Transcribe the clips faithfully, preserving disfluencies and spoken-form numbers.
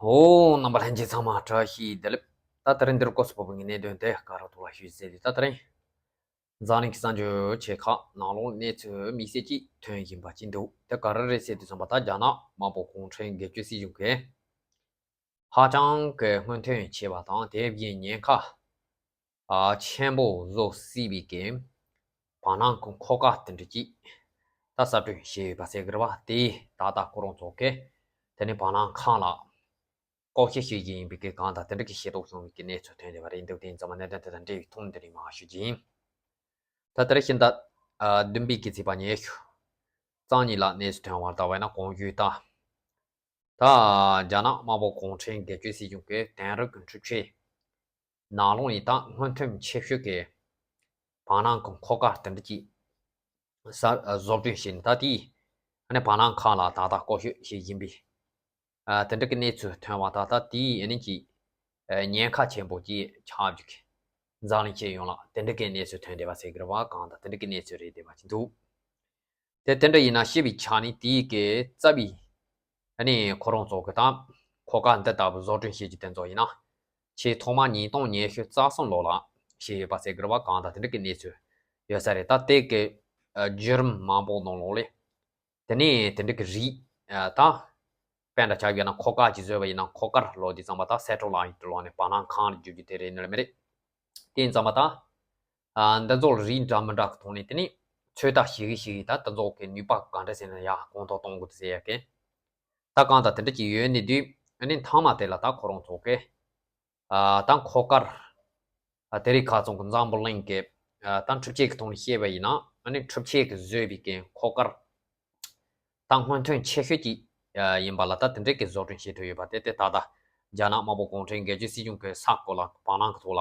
ཨོ། རྣམ་པ་ལྷན་རྒྱས་ཚང་མ་བཀྲ་ཤིས་བདེ་ལེགས། ད་དེ་རིང་འདིར་སྐོར་སུ་བབས་པའི་གནད་དོན་དེ་ག་རེ་ཐོག་ལ་ཞུས་ཟེར་དུས། ད་དེ་རིང་འཛམ་གླིང་གི་གསར་འགྱུར་ཆེ་ཁག་ནང་ལོགས་གནས་ཚུལ་དམིགས་བསལ་ཅིག་ཐོན་བཞིན་པ་ཅིག་འདུག་དེ་ག་རེ་རེད་ཟེར་དུས་ཙམ་པ། ད་རྒྱ་ནག་དམར་པོ་གུང་ཁྲན་སྒེར་གཅོད་སྲིད་གཞུང་གིས་ཧ་ཅང་གི་སྔོན་ཐོན་ཆེ་བ་དང་། དེ་བཞིན་ཉེན་ཁ་ཨ་ཆེན་པོ་བཟོ་སྲིད་པའི་གི་བར་སྣང་གི་འཁོར་སྐར་དེ་འདྲ་ཅིག་ད་གསར་སྐྲུན་བྱས་ཡོད་པ་ཟེར་གི་རེད་བ། དེ་ད་ལྟ་ཁོ་རང་ཚོ་གིས་དེ་ནས་བར་སྣང་ཁང་ལ་ལྐོག་བཤད་བྱེད་ཀྱི་ཡིན་པའི་གི་གང་དང་། དེ་འདྲ་གི་ཤེས་རྟོགས་བྱུང་བའི་གི་གནས་ཚུལ་ཐོན་བསྡད་པ་རེད་འདུག་དེ་ཡིན་ཙང་མ་གནད་དོན་དེ་དང་འབྲེལ་བའི་ཐོག་ནས་དེ་རིང་མར་ཞུ་རྒྱུ་ཡིན། ད་དེ་རིང་ཕྱི་ཟླ་ཨ་བདུན་པའི་གི་ཚེས་པ་ཉི་ཤུ་རྩ་གཉིས་ལ་གནས་ཚུལ་ཐོན་པར་ལྟ་བ་ཡིན་ན། གོང་ཞུས་ལྟར་ད་རྒྱ་ནག་དམར་པོ་གུང་ཁྲན་སྒེར་གཅོད་སྲིད་གཞུང་གིས་དེང་རབས་ཀྱི་འཕྲུལ་ཆས་ནང་ལོགས་ནས་ད་སྔོན་ཐོན་ཆེ་ཤོས་ཀྱི་བར་སྣང་གི་འཁོར་སྐར་དེ་འདྲ་ཅིག་གསར་ཨ་བཟོ་སྐྲུན་བྱས་ནས། ད་དེའི་ཨ་ནི་བར་སྣང་ཁང་ལ་ད་ལྟ་ལྐོག་བཤད་བྱེད་བཞིན་པའི་ཨ་དེ་འདྲ་གི་གནས་ཚུལ་ཐོན་པ་དང་། ད་དེའི་ཨ་ནི་ཅིག་ཨ་ཉེན་ཁ་ཆེན་པོ་ཅིག་ཆགས་འཇུག་གི་འཛམ་གླིང་སྤྱི་ཡོངས་ལ་དེ་འདྲ་གི་གནས་ཚུལ་ཐོན་བསྡད་པ་ཟེར་གི་རེད་བ། གང་དང་དེ་འདྲ་གི་གནས་ཚུལ་རེད་བསྡད་པ་ཅིག་འདུག་དེ་དེ་འདྲ་ཡིན་ན། ཞི་བའི་ཆ་ནས་དེའི་གི་རྩ་བའི་ཨ་ནི་ཁོ་རང་ཚོ་གི་ད་འཁོར་སྐར་འདི་ལྟ་བུ་བཟོ་སྐྲུན་བྱེད་རྒྱུ་དེ་ཚོ་ཡིན་ན། ཆེས་ཐོག་མ་ཉིས་སྟོང་ཉི་ཤུ་རྩ་གསུམ་ལོ་ལ་བྱས་ཡོད་པ་ཟེར་གི་རེད་བ། གང་དང་དེ་འདྲ་གི་གནས་ཚུལ་ཡོད་ས་རེད། ད་དེ་གི་ཨ་བརྒྱུད་རིམ་མང་པོ་ནང་ལོགས་ལས། དེ་ནས་དེ་འདྲ་གི་རིགས་ཨ་ད་དཔེ་འདྲ་ཆགས་ཡོད་ན། འཁོར་སྐར་ཅིག་བཟོས་པ་ཡིན་ན། འཁོར་སྐར་ལབ་དུས་ཙམ་པ་ད་སེ་ཊེ་ལའིཊ་ལབ་ནས་བར་སྣང་ཁང་ལ་བསྒྱུར་རྒྱུ་དེ་རེད་ནི་ལ་མི་རེད། དེ་ཡིན་ཙམ་པ་ད་ཨ་འདི་ཚོ་རིགས་འདྲ་མི་འདྲ་གི་ཐོག་ནས་དེ་ནས་ཚོད་ལྟ་བྱེད་གི་བྱེད་གི། ད་དེ་ཚོ་གི་ནུས་པ་ག་འདྲ་ཟེར་ན་ཡ་གོང་མཐོར་གཏོང་དགོས་ཟེར་ཡ་གི། ད་གང་ལྟར་དེ་འདྲ་ཅིག་ཡོད་ནི་དུས། ཨ་ནི་མཐའ་མ་དེ་ལ་ད་ཁོ་རང་ཚོ་གི་ཨ་ད་འཁོར་སྐར་ཨ་དེ་རིང་ཁ་སང་གི་འཛམ་བུ་གླིང་གི་ཨ་ད་འཕྲུལ་ཆས་ཀྱི་ཐོག་ནས་བཤད་པ་ཡིན་ན། ཨ་ནི་འཕྲུལ་ཆས་ཀྱིས་བཟོས་པའི་གི་འཁོར་སྐར་ད་སྔོན་ཐོན་ཆེ་ཤོས་ཅིག་ཨ་ཡིན་པ་ལ། ད་དེ་འདྲའི་གི་བཟོ་སྐྲུན་བྱེད་ཐུབ་ཡོད་པ་དེ། དེ་ད་ལྟ་རྒྱ་ནག་དམར་པོ་གུང་ཁྲན་སྒེར་གཅོད་སྲིད་གཞུང་གི་ས་སྐོར་ལ་བར་སྣང་གི་ཐོག་ལ་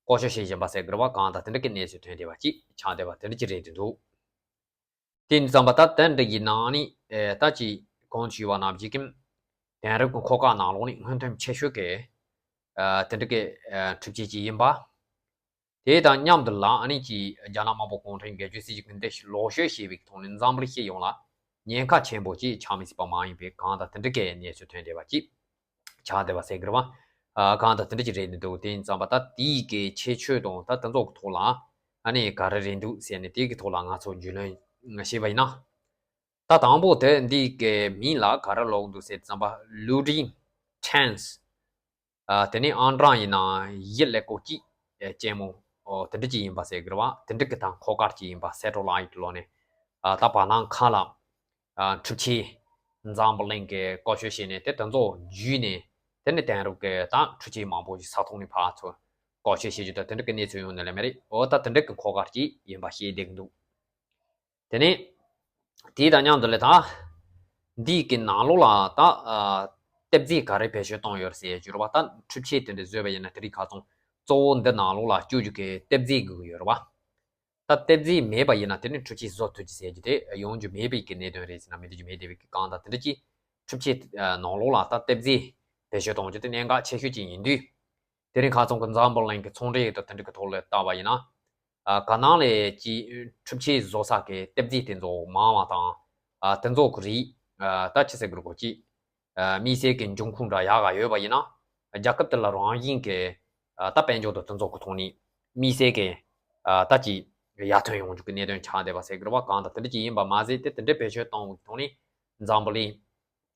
ལྐོག་བཤད་བྱེད་བཞིན་པ་ཟེར་གི་རེད་བ། གང་དང་དེ་འདྲ་གི་གནས་ཚུལ་ཐོན་བསྡད་པ་ཅིག་ཆགས་བསྡད་པ་དེ་འདྲ་ཅིག་རེད་འདུག་དེ་ཡིན་ཙམ་པ་ད་དེ་འདྲ་ཡིན་ན་ནི། ཨེ་ད་ཅིག་གོང་ཞུས་པ་ནང་བཞིན་གྱི་དེང་རབས་ཀྱི་འཁོར་སྐར་ནང་ལོགས་ནས་སྔོན་ཐོན་ཆེ་ཤོས་ཀྱི་ཨ་དེ་འདྲ་གི་ཨ་འཕྲུལ་ཆས་ཅིག་ཡིན་པ། དེ་དང་མཉམ་དུ་ལ། ཨ་ནི་ཅིག་རྒྱ་ནག་དམར་པོ་གུང་ཁྲན་སྒེར་གཅོད་སྲིད་གཞུང་གི་འདི་ལོག་སྤྱོད་བྱས་པའི་ཐོག་ནས་འཛམ་བུ་གླིང་སྤྱི་ཡོངས་ལ་ཉེན་ཁ་ཆེན་པོ་ཅིག་ཆགས་མི་སྲིད་པ་མ་ཡིན་པའི་གང་དང་དེ་འདྲ་གི་གནས་ཚུལ་ཐོན་བསྡད་པ་ཅིག་ཆགས་བསྡད་པ་ཟེར་གི་རེད་བ། ཨ་གང་དང་དེ་འདྲ་ཅིག་རེད་འདུག་དེ་ཡིན་ཙམ་པ་ད་དེའི་གི་ཁྱད་ཆོས་དང་ད་དེ་ཚོ་གི་ཐོག་ལ་ཨ་ནི་ག་རེ་རེད་འདུག་ཟེར་ནས། དེ་གི་ཐོག་ལ་ང་ཚོ་རྒྱུས་ལོན་བྱས་པ་ཡིན་ན། ད་དང་པོ་དེ་འདི་གི་མིང་ལ་ག་རེ་ལབ་འདུག་ཟེར་ཙམ་པ། Ludens Ten། ཨ་དེ་ནས་ཨང་གྲངས་ཡིན་ན་བཞི་ཀླད་ཀོར་གཅིག་ཅན་མོ། ཨོ་དེ་འདྲ་ཅིག་ཡིན་པ་ཟེར་གི་རེད་བ། དེ་འདྲ་གི་ད་འཁོར་སྐར་ཅིག་ཡིན་པ། སེ་ཊེ་ལའིཊ་ལབ་ནས་ཨ་ད་བར་སྣང་ཁང་ལ་ཨ་འཕྲུལ་ཆས་འཛམ་བུ་གླིང་གི་བཀོལ་སྤྱོད་བྱས་ནས། དེ་དེ་ཚོ་བརྒྱུད་ནས་དེ་ནས་དེང་རབས་ཀྱི་ད་འཕྲུལ་ཆས་མང་པོ་ཞིག་ས་ཐོག་ནས་ཕར་ཚུར་བཀོལ་སྤྱོད་བྱེད་རྒྱུ་དང་དེ་འདྲ་གི་གནས་ཚུལ་ཡོང་ནི་ལ་མ་རེད། འོ་ད་དེ་འདྲ་གི་འཁོར་སྐར་ཅིག་ཡིན་པ་བཤད་བསྡད་ཀྱི་འདུག་དེ་ནས་དེ་དང་མཉམ་དུ་ལ་ད་འདི་གི་ནང་ལོགས་ལ་ད་ཨ་གཏེར་རྫས་ག་རེ་བེད་སྤྱོད་བཏང་ཡོད་ཟེར་རྒྱུ་རེད་བ། ད་འཕྲུལ་ཆས་དེ་འདྲ་བཟོས་པ་ཡིན་ན་དེ་རིང་ཁ་སང་གཙོ་བོ་འདི་ནང་ལོགས་ལ་སྤྱོད་རྒྱུ་གི་གཏེར་རྫས་དགོས་ཀྱི་ཡོད་རེད་བ། ད་གཏེར་རྫས་མེད་པ་ཡིན་ན་དེ་ནི་འཕྲུལ་ཆས་བཟོ་ཐུབ་ཀྱི་ཟེར་རྒྱུ་དེ་ཡོང་རྒྱུ་མེད་པའི་གི་གནད་དོན་རེད་ཟེར་ན་མི་འགྲིག་རྒྱུ་མེད་བསྡད་པའི་གི། གང་དང་དེ་འདྲ་ཅིག་འཕྲུལ་ཆས་ཨ་ནང་ལོགས་ལ་ད་གཏེར་རྫས་བེད་སྤྱོད་གཏོང་རྒྱུ་དེ་གནད་འགག་ཆེ་ཤོས་ཅིག་ཡིན་དུས། དེ་རིང་ཁ་སང་གི་འཛམ་བུ་གླིང་གི་ཚོང་འབྲེལ་དང་དེ་འདྲ་གི་ཐོག་ལ་བལྟས་པ་ཡིན་ན། ཨ་ག་ནང་ལས་ཀྱི་འཕྲུལ་ཆས་བཟོ་ས་གི་གཏེར་རྫས་དེ་ཚོ་མང་བ་དང་། ཨ་དེ་ཚོ་གི་རིགས་ཨ་ད་ཅི་ཟེར་དགོས་རེད་གོ་ཅི། ཨ་དམིགས་བསལ་གྱི་འབྱུང་ཁུངས་འདྲ་ཡག་ག་ཡོད་པ་ཡིན་ན། རྒྱལ་ཁབ་དེ་ལ་རང་བཞིན་གྱི་ཨ་ད་དཔལ་འབྱོར་དང་དེ་ཚོ་གི་ཐོག་ནས་དམིགས་བསལ་གྱི་ཨ་ད་ཅི་ཡར་ཐོན་ཡོང་རྒྱུ་གི་གནད་དོན་ཆགས་བསྡད་པ་ཟེར་གི་རེད་བ། གང་དང་དེ་འདྲ་ཅིག་ཡིན་པ་མ་ཟད་དེ་དེ་འདྲའི་བེད་སྤྱོད་གཏོང་བའི་ཐོག་ནས་འཛམ་བུ་གླིང་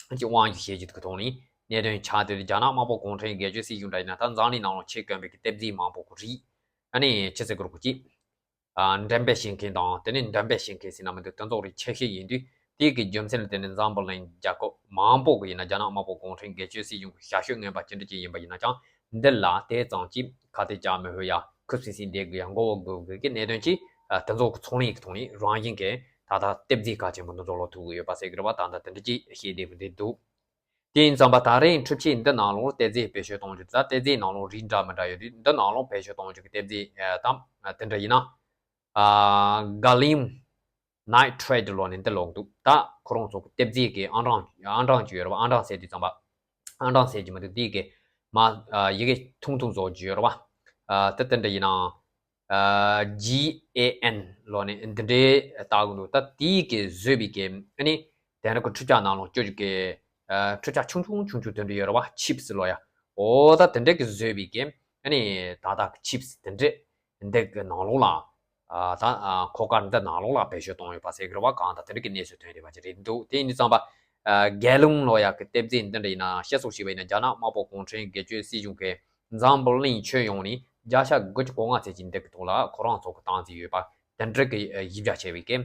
གི་དབང་སྒྱུར་བྱེད་རྒྱུ་གི་ཐོག་ནས་གནད་དོན་ཆགས་བསྡད་དུས། རྒྱ་ནག་དམར་པོ་གུང་ཁྲན་སྒེར་གཅོད་སྲིད་གཞུང་འདྲ་ཡིན་ན་ད་འཛམ་གླིང་ནང་ལ་ཆེས་དཀོན་པའི་གི་གཏེར་རྫས་མང་པོ་གི་རིགས། ཨ་ནི་ཅི་ཟེར་དགོས་རེད་གོ་ཅི། ཨ་འགྲེམས་སྤེལ་བྱེད་མཁན་དང་དེ་ནས་འགྲེམས་སྤེལ་བྱེད་མཁན་ཟེར་ན་མི་འདུག་དེ་ཚོ་རིགས་ཆེ་ཤོས་ཡིན་དུས། དེའི་གི་རྒྱུ་མཚན་ལ་བརྟེན་ནས་འཛམ་བུ་གླིང་རྒྱལ་ཁབ་མང་པོ་གི་ཡིན་ན། རྒྱ་ནག་དམར་པོ་གུང་ཁྲན་སྒེར་གཅོད་སྲིད་གཞུང་གི་ཞབས་ཞུ་རྔན་པ་ཅི་འདྲ་ཅིག་ཡིན་པ་ཡིན་ན་ཀྱང་། འདི་ལ་དེ་ཙམ་གྱིས་ཁ་གཏད་བཅག་མི་ཕོད་ཡ། ཁུ་སིམ་སིམ་བསྡད་དགོས་ཡ། མགོ་བོ་སྒུར་དགོས་ཀྱི་གནད་དོན་ཅིག་ཨ་དེ་ཚོ་གི་ཚོང་ལས་ཀྱི་ཐོག་ནས་རང་བཞིན་གྱིས་ད་ལྟ་གཏེར་རྫས་གལ་ཆེན་པོ་འདི་ཚོ་ལོག་ཐུག་གི་ཡོད་པ་ཟེར་གི་རེད་བ། ད་ལྟ་དེ་འདྲ་ཅིག་བཤད་བསྡད་པ་འདི་འདུག་དེ་ཡིན་ཙང་པ་ད་རེས་འཕྲུལ་ཆས་འདི་ནང་ལོགས་གཏེར་རྫས་བེད་སྤྱོད་གཏོང་རྒྱུ། ད་གཏེར་རྫས་ནང་ལོགས་རིགས་འདྲ་མི་འདྲ་ཡོད་དུས། འདི་ནང་ལོགས་བེད་སྤྱོད་གཏོང་རྒྱུ་གི་གཏེར་རྫས་ཨ་དང་ཨ་དེ་འདྲ་ཡིན་ན། ཨ་ག་ལིམ་ནའི་ཊྲེ་ཊི་ལབ་ནས་འདི་ལབ་འདུག་ད་ཁོ་རང་ཚོ་གི་གཏེར་རྫས་ཀྱི་ཨང་གྲངས་ཨང་གྲངས་ཅིག་ཡོད་རེད་བ། ཨང་གྲངས་ཟེར་དུས་ཙམ་པ། ཨང་གྲངས་ཟེར་གྱི་མི་འདུག་དེའི་གི་མ་ཨ་ཡི་གེ་ཐུང་ཐུང་བཟོ་རྒྱུ་ཡོད་རེད་བ། ཨ་དེ་དེ་འདྲ་ཡིན་ན། ཨ་ཇི་ཨེ་ཨེན་ལབ་ནས་འདི་འདྲའི་བཏགས་གི་འདུག་ད་དེའི་གི་བཟོས་པའི་གི་ཨ་ནི་དེང་རབས་ཀྱི་འཕྲུལ་ཆས་ནང་ལོགས་སྤྱོད་རྒྱུ་གི་ འཕྲུལ་ཆས་ཆུང་ཆུང་ཆུང་ཆུང་དེ་འདྲ་ཡོད་རེད་བ། ཆིབས་ལོ་ཡ། འོ་ད་དེ་འདྲ་གི་བཟོས་པའི་གི་ཨ་ནི་ད་ད་ཆིབས་དེ་འདྲ་འདི་གི་ནང་ལོགས་ལ། ད་ཁོ་གར་འདི་ནང་ལོགས་ལ་བེད་སྤྱོད་གཏོང་ཡོད་པ་ཟེར་གི་རེད་བ། གང་ལྟར་དེ་འདྲ་གི་གནས་ཚུལ་ཐོན་བསྡད་པ་ཅིག་རེད་འདུག་དེ་ཡིན་དུས་ཙམ་པ། གེ་ལུང་ལོ་ཡ་གི་ལྟེབ་རྩེག་འདི་འདྲ་ཡིན་ན་བཤད་སྲོལ་ཞིག་བྱས་ན། རྒྱ་ནག་དམར་པོ་གུང་ཁྲན་སྒེར་གཅོད་སྲིད་གཞུང་གི་འཛམ་བུ་གླིང་ཁྱོན་ཡོངས་ནས་བརྒྱ་ཆ་དགུ་བཅུ་གོ་ལྔ་ཙམ་ཅིག་འདི་གི་ཐོག་ལ་ཁོ་རང་ཚོ་གི་སྟངས་འཛིན་ཡོད་པ། དེ་འདྲ་གི་ཡིག་བརྒྱ་བྱས་པའི་གི་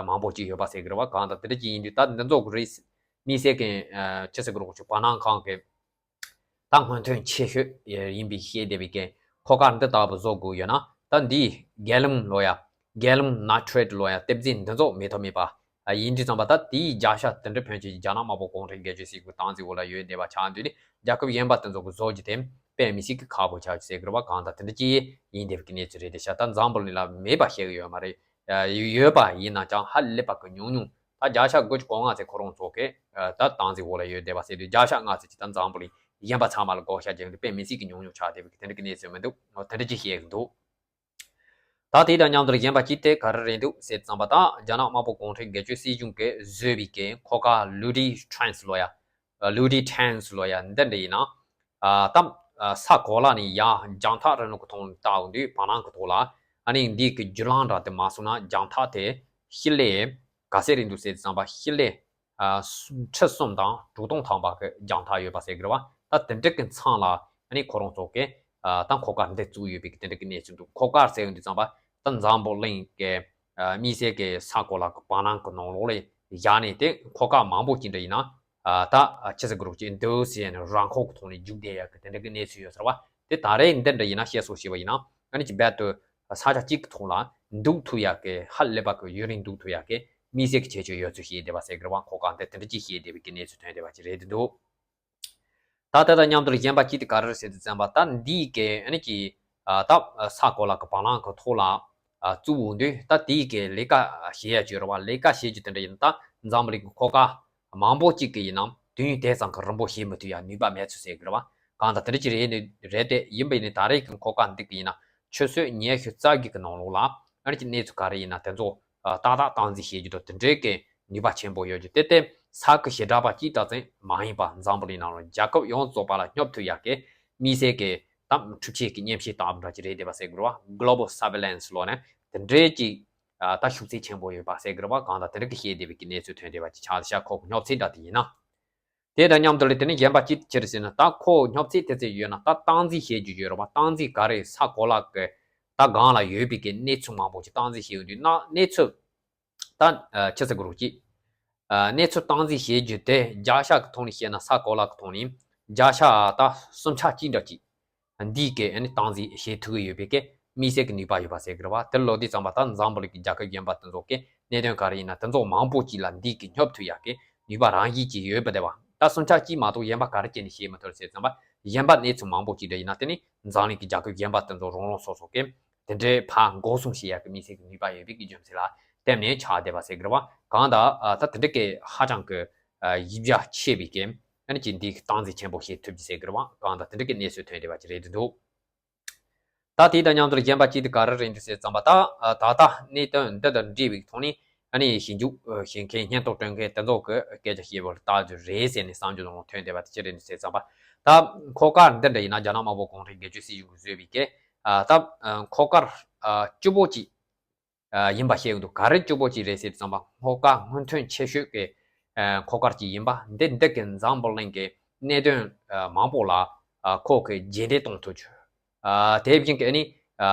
མང་པོ་ཅིག་ཡོད་པ་ཟེར་གི་རེད་བ། གང་ལྟར་དེ་འདྲ་ཅིག་ཡིན་དུས་ད་འདི་ཚོ་གི་རིགས་དམིགས་བསལ་གི་ཅི་ཟེར་གི་རེད། ཁོ་ཚོ་བར་སྣང་ཁང་གི་ད་སྔོན་ཐོན་ཆེ་ཤོས་ཡིན་པའི་ཤེས་བསྡད་པའི་གི་ཁོ་གར་འདི་ལྟ་བུ་བཟོ་དགོས་ཡོད་ན། ད་འདིས་གེ་ལུང་ལོ་ཡ། གེ་ལུང་ནའི་ཊྲེཊ་ལོ་ཡ་ལྟེབ་རྩེག་འདི་ཚོ་མེད་ཐབས་མེད་པ་ཡིན་དུས་ཙམ་པ། ད་དེའི་བརྒྱ་ཆ་དེ་འདྲ་ཕོན་ཆེ་རྒྱ་ནག་དམར་པོ་གུང་ཁྲན་སྒེར་གཅོད་སྲིད་གཞུང་སྟངས་འཛིན་འོག་ལ་ཡོད་བསྡད་པ་ཆགས་དུས་ནི། རྒྱལ་ཁབ་གཞན་པ་དེ་ཚོ་གི་བཟོ་རྒྱུ་དེ་དཔེ་མི་སྲིད་གི་ཁག་པོ་ཆགས་ཀྱི་ཟེར་གི་རེད་བ། གང་ལྟར་དེ་འདྲ་ཅིག་ཡིན་བསྡད་པའི་གི་གནས་ཚུལ་རེད། དེ་ཤ་ད་འཛམ་བུ་གླིང་ལ་མེད་པ་བཤད་གི་ཡོད་མ་རེད། ཡོད་པ་ཡིན་ན་ཀྱང་ཧ་ལས་པ་གི་ཉུང་ཉུང་། ད་བརྒྱ་ཆ་དགུ་བཅུ་གོ་ལྔ་ཙམ་ཁོ་རང་ཚོ་གི་ད་སྟངས་འཛིན་འོག་ལ་ཡོད་བསྡད་པ་ཟེར་དུས། བརྒྱ་ཆ་ལྔ་ཙམ་ཅིག་ད་འཛམ་བུ་གླིང་གཞན་པ་ཚང་མ་ལ་བགོ་བཤའ་རྒྱག་དུས་དཔེ་མི་སྲིད་ཀྱི་ཉུང་ཉུང་ཆགས་བསྡད་པའི་དེ་འདྲ་གི་གནས་ཚུལ་མི་འདུག་དེ་འདྲ་ཅིག་བཤད་ཀྱི་འདུག་ད་དེ་དང་མཉམ་དུ་གཞན་པ་ཅིག་དེ་ག་རེ་རེད་འདུག་ཟེར་ཙམ་པ། ད་རྒྱ་ནག་དམར་པོ་གུང་ཁྲན་སྒེར་གཅོད་སྲིད་གཞུང་གིས་བཟོས་པའི་གི་ཁོ་ག་ལུའུ་ཏི་ཊན་སི་ལོ་ཡ། ལུའུ་ཏི་ཊན་སི་ལོ་ཡ་འདི་འདྲ་ཡིན་ན། ད་ས་གོ་ལ་ནས་ཡར་རྒྱང་ཐག་རིང་ལུགས་ཀྱི་ཐོག་ནས་བལྟ་ཡོང་དུས་བར་སྣང་གི་ཐོག་ལ། ཨ་ནི་འདི་གི་བརྒྱུད་ལམ་འདྲ་དེ་མ་སོང་ན་རྒྱང་ཐག་དེ་ཤི་ལེ་ག་ཚད་རེད་འདུག་ཟེར་ཙམ་པ། ཤི་ལེ་ཁྲི་གསུམ་དང་དྲུག་སྟོང་ཐམ་པ་གི་རྒྱང་ཐག་ཡོད་པ་ཟེར་གི་རེད་བ། ད་དེ་འདྲ་གི་མཚམས་ལ་ཨ་ནི་ཁོ་རང་ཚོ་གི་ད་ཁོ་གར་འདི་བཙུགས་ཡོད་པའི་གི་དེ་འདྲ་གི་གནས་ཚུལ་འདུག་ཁོ་གར་ཟེར་ཡོང་དུས་ཙམ་པ་ད་འཛམ་བུ་གླིང་གི་དམིགས་བསལ་གི་ས་གོ་ལ་གི་བར་སྣང་གི་ནང་ལོགས་ལ་བཞག་ནས། དེ་ཁོ་ག་མང་པོ་ཅིག་འདྲ་ཡིན་ན། ད་ཆི་ཟེར་གི་རེད། ཅིག་འདུག་ཟེར་ནས་རང་ཁོག་གི་ཐོག་ནས་རྒྱུག་བསྡད་ཡག་གི་དེ་འདྲ་གི་གནས་ཚུལ་ཡོད་ཟེར་བ། དེ་ད་རེས་འདི་འདྲ་ཡིན་ན་བཤད་སྲོལ་ཞིག་བྱས་པ་ཡིན་ན། ཨ་ནི་ཅིག་རྦད་དེ་ས་ཆ་གཅིག་གི་ཐོག་ལ་འདུག་ཐུབ་ཡག་གི་ཧ་ལས་པ་གི་ཡུན་རིང་འདུག་ཐུབ་ཡག་གི་དམིགས་བསལ་གྱི་ཁྱད་ཆོས་ཡོད་ཚུལ་བཤད་བསྡད་པ་ཟེར་གི་རེད་བ། ཁོ་ག་འདི་དེ་འདྲ་ཅིག་བཤད་བསྡད་པའི་གི་གནས་ཚུལ་ཐོན་བསྡད་པ་ཅིག་རེད་འདུག་ད་དེ་དང་མཉམ་དུ་གཞན་པ་ཅིག་དེ་ག་རེ་རེད་ཟེར་དུས་ཙམ་པ། ད་འདིའི་གི་ཨ་ནི་ཅིག་ད་ས་གོ་ལ་གི་བར་སྣང་གི་ཐོག་ལ་བཙུགས་འོང་དུས། ད་དེའི་གི་ལས་ཀ་བྱེད་ཡག་ཅིག་ཡོད་རེད་བ། ལས་ཀ་བྱེད་རྒྱུ་དེ་འདྲ་ཡིན་ན། ད་འཛམ་བུ་གླིང་གི་ཁོ་ག་མང་པོ་ཅིག་གི་ཡིན་ན་དུས་ཡུན་དེ་ཙམ་གི་རིང་པོ་བྱེད་མི་ཐུབ་ཡག་ནུས་པ་མེད་ཚུལ་ཟེར་གི་རེད་བ། གང་ལྟར་དེ་འདྲ་ཅིག་རེད་ནི་རེད། དེ་ཡིན་པ་ཡིན་ནི་ད་རེས་ཀྱི་ཁོ་ག་འདི་གི་ཡིན་ན་ཆུ་ཚོད་ཉི་ཤུ་རྩ་བརྒྱད་ཀྱི་ནང་ལོགས་ལ་ཨ་ནི་ཅིག་གནས་ཚུལ་ག་རེ་ཡིན་ན་དེ་ཚོ་ཏག་ཏག་སྟངས་འཛིན་བྱེད་རྒྱུ་དང་དེ་འདྲའི་གི་ནུས་པ་ཆེན་པོ་ཡོད་རྒྱུ་དེ། དེ་ས་གི་བྱེ་བྲག་པ་གཅིག་ཙམ་མ་ཡིན་པ། འཛམ་བུ་གླིང་ནང་ལ་རྒྱལ་ཁབ་ཡོངས་རྫོགས་པ་ལ་སྙོབ་ཐུབ་ཡག་གི་དམིགས་བསལ་གི་ད་འཕྲུལ་ཆས་ཀྱི་མཉེན་ཆས་ལྟ་བུ་འདྲ་ཅིག་རེད་བསྡད་པ་ཟེར་དགོས་རེད་བ། གོ་ལོ་བལ་སར་ཝེ་ལན་སི་ལོ་ནས་དེ་འདྲའི་ཅིག་ད་ཤུགས་ཚད་ཆེན་པོ་ཡོད་པ་ཟེར་དགོས་རེད་བ། གང་ལྟར་དེ་འདྲ་གི་བཤད་བསྡད་པའི་གི་གནས་ཚུལ་ཐོན་བསྡད་པ་ཅིག་ཆགས་བཞག་ཁོ་གི་སྙོབ་ཚད་འདྲ་དེ་ཡིན་ན། དེ་དང་མཉམ་དུ་ལ་དེ་ནས་གཞན་པ་ཅིག་ཅི་རེད་ཟེར་ན། ད་ཁོ་སྙོབ་ཚད་དེ་ཚོ་ཡོད་ན་ད་སྟངས་འཛིན་བྱེད་རྒྱུ་ཡོད་རེད་བ། སྟངས་འཛིན་ག་རེ། ས་གོ་ལ་གི་ད་སྒང་ལ་ཡོད་པའི་གི་གནས་ཚུལ་མང་པོ་ཅིག་སྟངས་འཛིན་བྱེད་ཡོང་དུས་ན། གནས་ཚུལ་ད་ཆི་ཟེར་དགོས་རེད། ཅིག་གནས་ཚུལ་སྟངས་འཛིན་བྱེད་རྒྱུ་དེ་བརྒྱ་ཆ་གི་ཐོག་ནས་བཤད་ན། ས་གོ་ལ་གི་ཐོག་ནས་བརྒྱ་ཆ་ད་སུམ་ཆ་གཅིག་འདྲ་ཅིག་འདིའི་གི་ཨ་ནི་སྟངས་འཛིན་བྱེད་ཐུབ་ཀྱི་ཡོད་པའི་གི་དམིགས་བསལ་གྱི་ནུས་པ་ཡོད་པ་ཟེར་གི་རེད་བ། དེ་ལོ་དུས་ཙམ་པ་ད་འཛམ་བུ་གླིང་གི་རྒྱལ་ཁབ་གཞན་པ་དེ་ཚོ་གི་གནད་དོན་ག་རེ་ཡིན་ན་དེ་ཚོ་མང་པོ་ཅིག་ལ་འདིའི་གི་སྙོབ་ཐུབ་ཡག་གི་ནུས་པ་རང་བཞིན་གྱིས་ཡོད་པ་རེད་བ། ད་སུམ་ཆ་གཅིག་མ་གཏོགས་གཞན་པ་ག་རེ་བྱས་ནས་བྱེད་མི་ཐུབ་ཟེར་ཙམ་པ། གཞན་པ་གནས་ཚུལ་མང་པོ་ཅིག་འདྲ་ཡིན་ན་དེ་ནི་འཛམ་གླིང་གི་རྒྱལ་ཁབ་གཞན་པ་དེ་ཚོ་རང་རང་སོ་སོ་གི་དེ་འདྲའི་ཕར་འགོག་སྲུང་བྱེད་ཡག་གི་དམིགས་བསལ་གྱི་ནུས་པ་ཡོད་པའི་གི་རྒྱུ་མཚན་ལ་བརྟེན་ནས་ཆགས་བསྡད་པ་ཟེར་གི་རེད་བ། གང་ལྟར་ད་དེ་འདྲ་གི་ཧ་ཅང་གི་ཡིད་འཇགས་ཆེ་བའི་གི་ཨ་ནི་ཅིག་འདི་སྟངས་འཛིན་ཆེན་པོ་བྱེད་ཐུབ་ཀྱི་ཟེར་གི་རེད་བ། གང་ལྟར་དེ་འདྲ་གི་གནས་ཚུལ་ཐོན་བསྡད་པ་ཅིག་རེད་འདུག་ད་དེ་དང་མཉམ་དུ་གཞན་པ་གཅིག་དེ་ག་རེ་རེད་འདུག་ཟེར་ཙམ་པ། ད་ད་ལྟ་གནད་དོན་འདི་དང་འབྲེལ་བའི་ཐོག་ནས་ཨ་ནི་ཞིབ་འཇུག་བྱེད་མཁན་སྙན་ཐོ་སྤྲོད་མཁན་དེ་ཚོ་གི་སྐད་ཆ་བཤད་པར་ལྟ་རྒྱུ་རེད་ཟེར་ནས་བསམ་རྒྱུ་ནང་ཐོན་བསྡད་པ་དེ་ཅི་རེད་འདུག་ཟེར་ཙམ་པ། ད་ཁོ་ག་འདི་འདྲ་ཡིན་ན་རྒྱ་ནག་དམར་པོ་གུང་ཁྲན་སྒེར་གཅོད་སྲིད་གཞུང་གིས་བཟོས་པའི་གི་ད་ཁོ་ག་སྐྱོ་པོ་ཅིག་ཡིན་པ་བཤད་ཀྱི་འདུག་ག་རེ་སྐྱོ་པོ་ཅིག་རེད་ཟེར་དུས་ཙམ་པ། ཁོ་ག་སྔོན་ཐོན་ཆེ་ཤོས་ཀྱི་ཁོ་ག་ཅིག་ཡིན་པ། འདི་འདི་གི་འཛམ་བུ་གླིང་གི་གནད་དོན་མང་པོ་ལ་ཁོ་གི་རྗེས་འདེད་གཏོང་ཐུབ་རྒྱུ། དེ་བཞིན་གྱི་ཨ་ནི་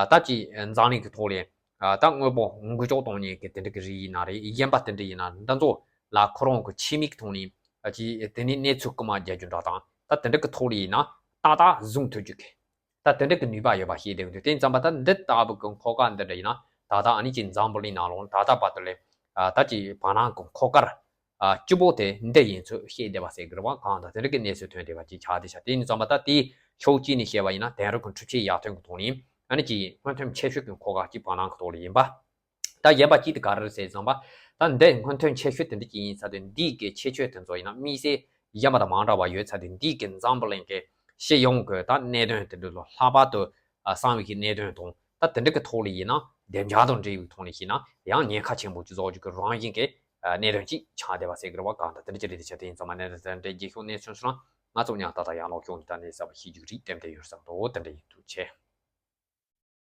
ད་ཅིག་འཛམ་གླིང་གི་ཐོག་ལ་ད་དངོས་པོ་འགུལ་སྐྱོད་གཏོང་མཁན་གྱི་དེ་འདྲ་གི་རིགས་ཡིན་ན་རེད། གཞན་པ་དེ་འདྲ་ཡིན་ན་འདི་ཚོ་ལ་ཁོ་རང་གི་ཆེད་དམིགས་ཐོག་ནས་ཅིག་དེ་ནས་གནས་ཚུལ་རྐུ་མ་རྒྱག་རྒྱུ་འདྲ་དང་། ད་དེ་འདྲ་གི་ཐོག་ལ་ཡིན་ན་ཏག་ཏག་བཟུང་ཐུབ་རྒྱུ་གི། ད་དེ་འདྲ་གི་ནུས་པ་ཡོད་པ་ཤེས་བསྡད་ཀྱི་འདུག་དེ་ཙམ་པ་ད་འདི་ལྟ་བུ་གི་ཁོ་ག་འདི་འདྲ་ཡིན་ན། ད་ལྟ་ཨ་ནི་ཅིག་འཛམ་བུ་གླིང་ནང་ལོགས་ད་ལྟ་བར་དུ་ལས་ད་ཅིག་བར་སྣང་གི་ཁོ་ག་སྐྱོ་པོ་དེ་འདི་ཡིན་ཚུལ་ཤེས་བསྡད་པ་ཟེར་གི་རེད་བ། གང་ལྟར་དེ་འདྲ་གི་གནས་ཚུལ་ཐོན་བསྡད་པ་ཅིག་ཆགས་བསྡད་ཤག་དེ་ཡིན་ཙམ་པ་ད་དེའི་ཕྱོགས་གཅིག་ནས་བཤད་པ་ཡིན་ན། དེང་རབས་ཀྱི་འཕྲུལ་ཆས་ཡར་ཐོན་གྱི་ཐོག་ནས་ཨ་ནི་ཅིག་སྔོན་ཐོན་ཆེ་ཤོས་ཀྱི་ཁོ་ག་ཅིག་བར་སྣང་གི་ཐོག་ལ་ཡིན་པ། ད་གཞན་པ་གཅིག་དེ་ག་རེ་རེད་ཟེར་ཙམ་པ། ད་འདི་སྔོན་ཐོན་ཆེ་ཤོས་དེ་འདྲ་ཅིག་ཡིན་ཚར་དུས་འདིའི་གི་ཁྱད་ཆོས་དེ་ཚོ་ཡིན་ན་དམིགས་བསལ་གཞན་པ་དང་མ་འདྲ་བ་ཡོད་ཚར་དུས། འདིའི་གི་འཛམ་བུ་གླིང་གི་སྤྱི་ཡོངས་ཀྱི་ད་གནད་དོན་དེ་འདྲ་ལ་ལྷག་པར་དུ་གསང་བའི་གི་གནད་དོན་དང་། ད་དེ་འདྲ་གི་ཐོག་ལ་ཡིན་ན་བདེ་འཇགས་དང་འབྲེལ་བའི་ཐོག་ནས་བཤད་ན་ཡང་ཉེན་ཁ་ཆེན་པོ་ཅིག་བཟོ་རྒྱུ་གི་རང་བཞིན་གྱི་ གནས་རིམ་གཅིག་ཆགས་བསྡད་པ་ཟེར་གི་རེད་བ། གང་ལྟར་དེ་འདྲ་ཅིག་རེད། དེ་ཆ་དེ་ཡིན་ཙང་མ་ནས་དེ་འདྲའི་རྒྱལ་ཁྱོན་གནས་ཚུལ་སོང་ན་ང་ཚོ་མཉམ་ད་ལྟ་ཡང་ལོག་ཤོག་ནས་ད་ནས་གསར་པ་ཤེས་རྒྱུ་རིགས་ཏན་ཏན་ཡོད་བསམ་འདུག་དེ་འདྲ་ཡིན་འདུག་ཆེ།